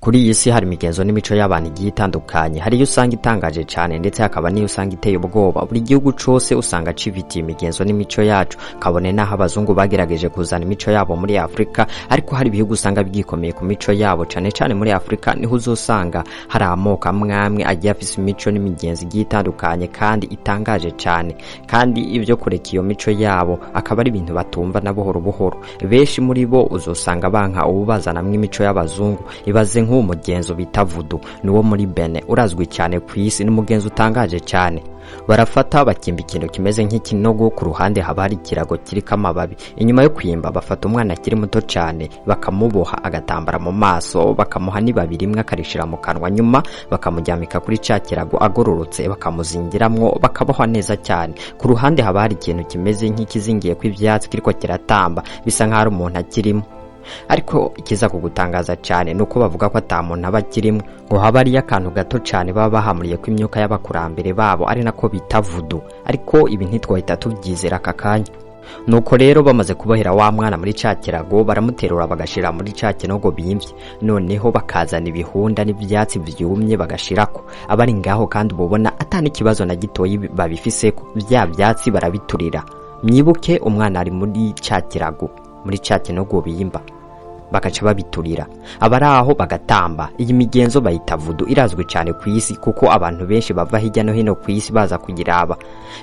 Kuri iyi si hari imigenzo n'imico y'abantu igiye itandukanye. Hari iyo usanga itangaje cyane, ndetse hakaba n'iyo usanga iteye ubwoba. Buri gihugu cose usanga cifitiye imigenzo n'imico yacu, kabone n'aho abazungu bagerageje kuzana imico yabo muri Afurika, ariko hari ibihugu usanga byikomeye ku mico yabo. Cane cane muri Afurika niho uzosanga hari amoko amwe amwe agiye afise imico n'imigenzo igiye itandukanye kandi itangaje cyane, kandi ibyo kureka iyo mico yabo akaba ari ibintu batumva na buhoro buhoro. Benshi muri bo uzosanga banka uwubazanamwo imico y'abazungu. Ibaze nk'uwo mugenzo bita voodoo, niwo muri Benin, urazwi cyane ku isi, ni umugenzo utangaje cyane. Barafata bakimba ikintu kimeze nk'ikinogo, ku ruhande haba hari ikirago kiriko amababi. Inyuma yo kwimba, bafata umwana akiri muto cyane, bakamuboha agatambara mu maso, bakamuha n'ibabi rimwe akarishira mu kanwa, nyuma bakamujyamika kuri ca kirago agororotse, bakamuzingiramwo, bakabohwa neza cyane. Ku ruhande haba hari ikintu kimeze nk'ikizingiye kw'ivyatsi kiriko kiratamba, bisa nk'aho ari umuntu akirimo. Ariko ikiza kugutangaza cyane ni uko bavuga ko ata muntu aba akirimo, ngo haba hariyo akantu gato cyane baba bahamuriye ko imyuka y'abakurambere babo, ari nako bita voodoo. Ariko ibi ntitwahita tubyizera aka kanya. Nuko rero bamaze kubohera wa mwana muri ca kirago, baramuterura bagashira muri ca kinogo bimvye, noneho bakazana ibihunda n'ivyatsi vyumye bagashirako. Abari ngaho kandi ububona ata n'ikibazo na gitoyi babifiseko, vya vyatsi barabiturira. Mwibuke umwana ari muri ca kirago, muri ca kinogo bimba, bagaca babiturira, abari aho bagatamba. Iyi migenzo bayita voodoo, irazwi cyane ku isi kuko abantu benshi bava hirya no hino ku isi baza kuyiraba.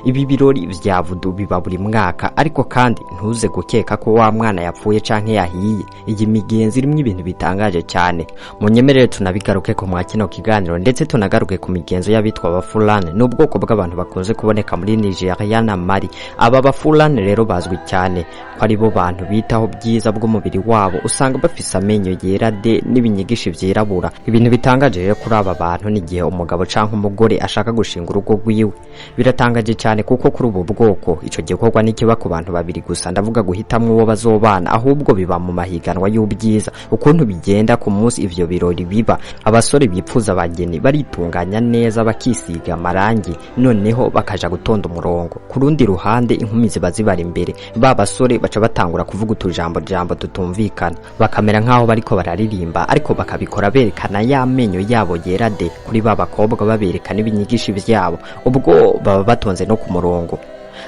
Ibi birori vya voodoo biba buri mwaka, ariko kandi ntuze gukeka ko wa mwana yapfuye canke yahiye. Iyi migenzo irimwo ibintu bitangaje cyane. Munyemerere tunabigaruke ko mwa kino kiganiro, ndetse tunagaruke ku migenzo y'abitwa Abafulani. Ni ubwoko bw'abantu bakunze kuboneka muri Nigeria na Mali. Aba Bafulani rero bazwi cyane ko ari bo bantu bitaho byiza bw'umubiri wabo. Usanga bafise amenyo yera de n'ibinyigishi vyirabura. Ibintu bitangaje rero kuri aba bantu ni igihe umugabo canke umugore ashaka gushinga urugo rwiwe. Biratangaje cyane kuko kuri ubu bwoko ico gikorwa ntikiba ku bantu babiri gusa, ndavuga guhitamwo uwo bazobana, ahubwo biba mu mahiganwa y'ubwiza. Ukuntu bigenda ku munsi ivyo birori biba, abasore bipfuza abageni baritunganya neza, bakisiga amarangi, noneho bakaja gutonda umurongo. Ku rundi ruhande inkumi ziba zibari imbere. Ba basore baca batangura kuvuga utujambo jambo tutumvikana, bakamera nk'aho bariko bararirimba, ariko bakabikora berekana ya menyo yabo yera de kuri ba bakobwa, babereka n'ibinyigishi vyabo. Ubwo baba batonze no ku murongo.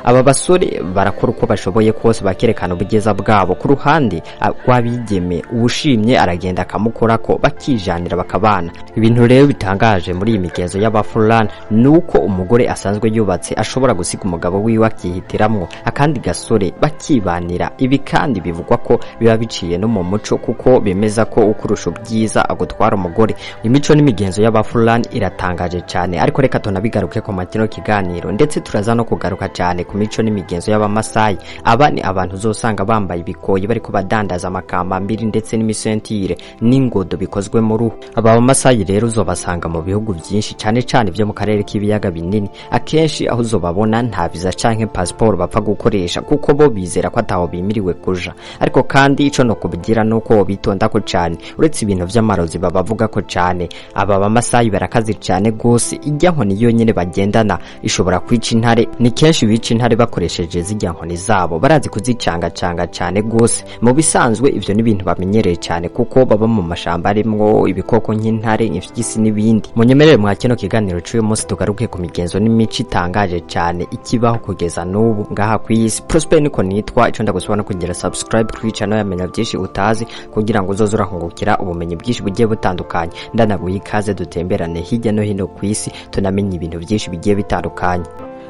Aba basore barakora uko bashoboye kose bakerekana ubugeza bwabo. Ku ruhande rw'abigeme, uwushimye aragenda akamukorako, bakijanira, bakabana. Ibintu rero bitangaje muri iyi migenzo y'Abafulani ni uko umugore asanzwe yubatse ashobora gusiga umugabo wiwe akihitiramwo akandi gasore, bakibanira. Ibi kandi bivugwa ko biba biciye no mu muco, kuko bemeza ko ukurusha ubwiza agutwara umugore. Imico n'imigenzo y'Abafulani iratangaje cyane, ariko reka tunabigaruke ku makino kiganiro, ndetse turaza no kugaruka cyane ku mico n'imigenzo y'Abamasayi. Aba ni abantu uzosanga bambaye ibikoyi, bariko badandaza amakambambiri ndetse n'imisentire n'ingodo bikozwe mu ruhu. Aba Bamasayi rero uzobasanga mu bihugu byinshi, cyane cyane byo mu karere k'ibiyaga binini. Akenshi aho uzobabona nta visa canke pasiporo bapfa gukoresha, kuko bo bizera ko ataho bimiriwe kuja. Ariko kandi ico no kubigira nuko bitondako cane, uretse ibintu vy'amarozi babavugako cane. Aba Bamasayi barakaze cane gose. Ijya nkoni yonyene bagendana ishobora kwica intare. Ni kenshi bica intare bakoresheje zirya nkoni zabo, barazi kuzicangacanga cane gose. Mu bisanzwe ivyo ni ibintu bamenyereye cyane kuko baba mu mashamba arimwo ibikoko nk'intare, imfyisi n'ibindi. Munyemerere mwa kino kiganiro c'uyu munsi tugaruke ku migenzo n'imico itangaje cyane ikibaho kugeza n'ubu ngaha ku isi. Prosper niko nitwa. Ico ndagusaba no kugira subscribe kuri channel yamenya byinshi utazi, kugira ngo uzoze urahungukira ubumenyi bwinshi bugiye butandukanye. Ndanaguha ikaze dutemberane hirya no hino ku isi, tunamenye ibintu byinshi bigiye bitandukanye.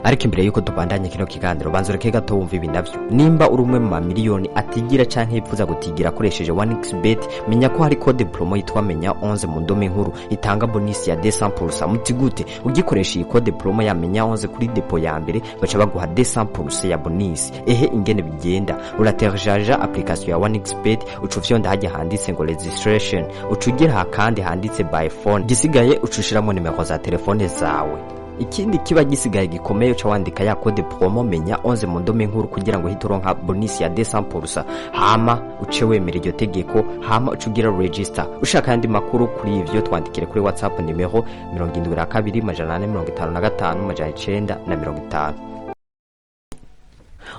Ariko imbere yuko tubandanye kino kiganiro, banza ureke gato wumva ibi navyo. Nimba uri umwe mu mamiliyoni atigira canke yifuza gutigira akoresheje 1xBet, menya ko hari code promo yitwa menya 11 mu ndome nkuru, itanga bonus ya 200%. Muti gute? Ugikoresha iyi code promo ya menya 11 kuri dépôt ya mbere, baca baguha 200% ya bonus. Ehe, ingene bigenda: uraterejaja application ya 1xBet, uca ufyonda hajya handitse ngo registration, uca ugira kandi handitse by phone, gisigaye uca ushiramo nimero za telefone zawe. Ikindi kiba gisigaye gikomeye, uca wandika ya code promo menya 11 mu ndome nkuru kugira ngo uhite uronka bonus ya 200%, hama uce wemera iryo tegeko, hama uce ugira register. Ushaka ayandi makuru kuri ivyo, twandikire kuri WhatsApp nimero 72 455 950.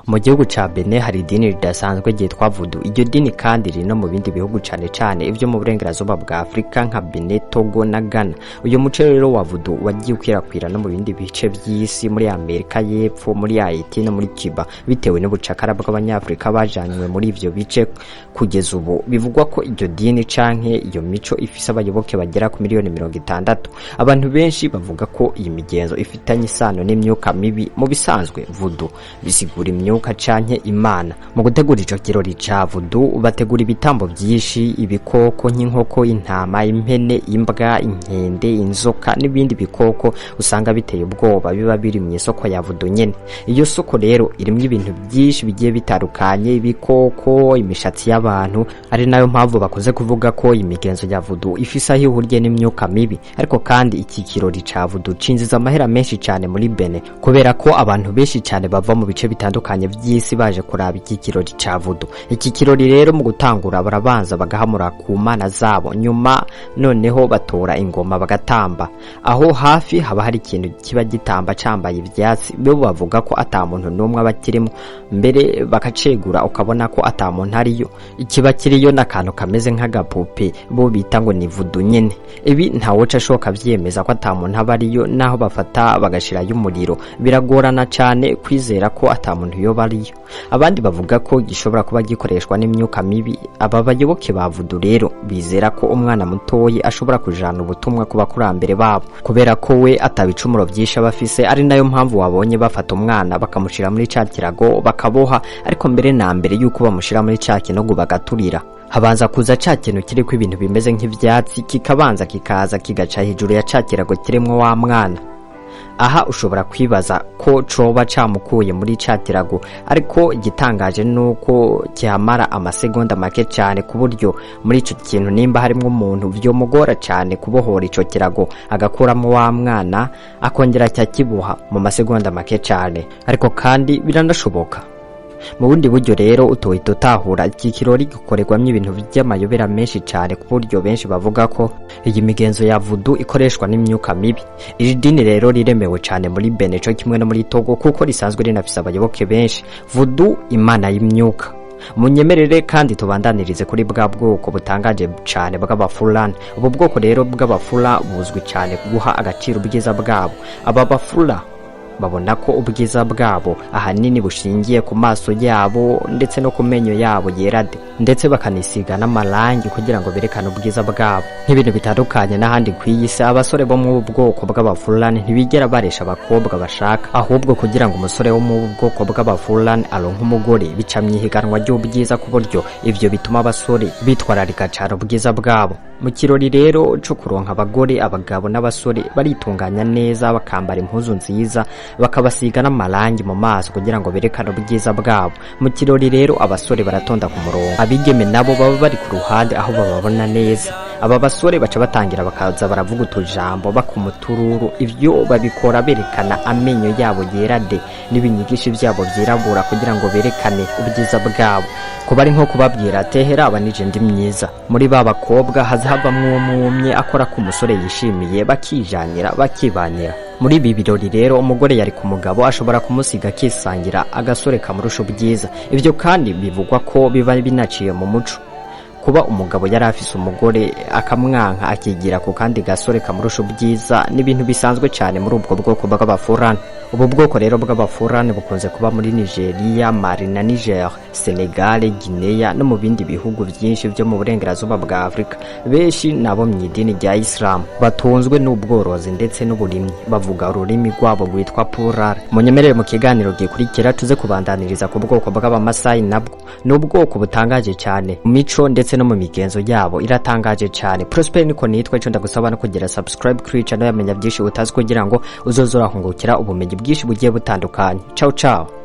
Mu gihugu ca Benin hari idini ridasanzwe ryitwa Voodoo. Iryo dini kandi riri no mu bindi bihugu, cane cane ivyo mu burengerazuba bwa Afurika nka Benin, Togo na Ghana. Uyu muco rero wa Voodoo wagiye ukwirakwira no mu bindi bice vy'isi, muri Amerika y'Epfo, muri Haiti no muri Cuba, bitewe n'ubucakara bw'Abanyafurika bajanywe muri ivyo bice. Kugeza ubu bivugwa ko iryo dini canke iyo mico ifise abayoboke bagera ku miliyoni 60. Abantu benshi bavuga ko iyi migenzo ifitanye isano n'imyuka mibi. Mu bisanzwe Voodoo bisigura imyuka canke Imana. Mu gutegura ico kirori ca Voodoo bategura ibitambo vyinshi, ibikoko nk'inkoko, intama, impene, imbwa, inkende, inzoka n'ibindi bikoko usanga biteye ubwoba biba biri mu isoko ya Voodoo nyene. Iyo soko rero irimwo ibintu byinshi bigiye bitandukanye, ibikoko, imishatsi y'abantu, ari nayo mpamvu bakunze kuvuga ko imigenzo ya Voodoo ifise aho ihuriye n'imyuka mibi. Ariko kandi iki kirori ca Voodoo cinjiza amahera menshi cane muri Benin, kubera ko abantu benshi cane bava mu bice bitandukanye vy'isi baje kuraba iki kirori ca Voodoo. Iki kirori rero mu gutangura barabanza bagahamura ku mana zabo, nyuma noneho batora ingoma bagatamba. Aho hafi haba hari ikintu kiba gitamba cambaye ivyatsi, bo bavuga ko ata muntu n'umwe aba akirimo, mbere bakacegura ukabona ko ata muntu ariyo. Ikiba kiriyo n'akantu kameze nk'agapupe bo bita ngo ni Voodoo nyene. Ibi ntawoca ashoka vyemeza ko ata muntu aba ariyo, naho bafata bagashirayo umuriro biragorana cane kwizera ko ata muntu yoba ariyo. Abandi bavuga ko gishobora kuba gikoreshwa n'imyuka mibi. Aba bayoboke ba Voodoo rero bizera ko umwana mutoyi ashobora kujana ubutumwa ku bakurambere babo, kubera ko we atabicumuro vyinshi aba afise, ari nayo mpamvu wabonye bafata umwana bakamushira muri ca kirago bakaboha. Ariko mbere na mbere yuko bamushira muri ca kinogo bagaturira, habanza kuza ca kintu kiriko ibintu bimeze nk'ivyatsi, kikabanza kikaza kigaca hejuru ya ca kirago kirimwo wa mwana. Aha ushobora kwibaza ko coba camukuye muri ca kirago, ariko igitangaje nuko kihamara amasegonda make cane, ku buryo muri ico kintu nimba harimwo umuntu vyomugora cane kubohora ico kirago agakuramo wa mwana, akongera cyakiboha mu masegonda make cane. Ariko kandi biranashoboka mu bundi buryo rero utohita utahura. Iki kirori gikorerwamwo ibintu by'amayobera menshi cyane, ku buryo benshi bavuga ko iyi migenzo ya Voodoo ikoreshwa n'imyuka mibi. Iri dini rero riremewe cyane muri Benin co kimwe no muri Togo, kuko risanzwe rinafise abayoboke benshi. Voodoo, imana y'imyuka. Munyemerere kandi tubandanirize kuri bwa bwoko butangaje cyane bw'Abafulani. Ubu bwoko rero bw'Abafula buzwi cyane guha agaciro ubwiza bwabo. Aba Bafula babona ko ubwiza bwabo ahanini bushingiye ku maso yabo ndetse no ku menyo yabo yera de, ndetse bakanisiga n'amarangi kugira ngo berekane ubwiza bwabo. Nk'ibintu bitandukanye n'ahandi ku iyi si, abasore bo mu bwoko bw'Abafulani ntibigera baresha abakobwa bashaka. Ahubwo kugira ngo umusore wo mu bwoko bw'Abafulani aronke umugore bica mu ihiganwa ry'ubwiza, ku buryo ivyo bituma abasore bitwararika cyane ubwiza bwabo. Mu kirori rero co kuronka abagore, abagabo n'abasore baritunganya neza, bakambara impuzu nziza, bakabasiga n'amarangi mu maso kugira ngo berekane ubwiza bwabo. Mu kirori rero abasore baratonda ku murongo, abigeme nabo baba bari ku ruhande aho bababona neza. Aba basore baca batangira bakaza baravuga utujambo bakumutururu. Ivyo babikora berekana amenyo yabo yera de n'ibinyigishi vyabo vyirabura kugira ngo berekane ubwiza bwabo, kuba ari nko kubabwira tehera aba nije ndi myiza. Muri ba bakobwa haza havamwo umwe akora ku musore yishimiye, bakijanira, bakibanira. Muri ibi birori rero umugore yari ku mugabo ashobora kumusiga akisangira agasore kamurusha ubwiza. Ivyo kandi bivugwa ko biba binaciye mu muco. Kuba umugabo yari afise umugore akamwanka akigira ku kandi gasore kamurusha ubwiza n'ibintu bisanzwe cyane muri ubwo bwoko bw'Abafurani. Ubu bwoko rero bw'Abafurani bukunze kuba muri Nigeria, Mali na Niger, Senegal, Guinea no mu bindi bihugu byinshi byo mu burengerazuba bwa Afurika. Benshi nabo mu idini rya Islam, batunzwe n'ubworozi ndetse n'uburimyi. Bavuga ururimi rwabo rwitwa Pular. Munyemerere mu kiganiro gikurikira tuze kubandaniriza ku bwoko bw'Abamasayi. Nabwo ni ubwoko butangaje cyane mu mico ndetse no mu migenzo yabo iratangaje cyane. Prosper niko nitwa. Ico ndagusaba no kugira subscribe kuri channel yamenya byinshi utazi, kugira ngo uzoze urahungukira ubumenyi bwinshi bugiye butandukanye. Ciao ciao.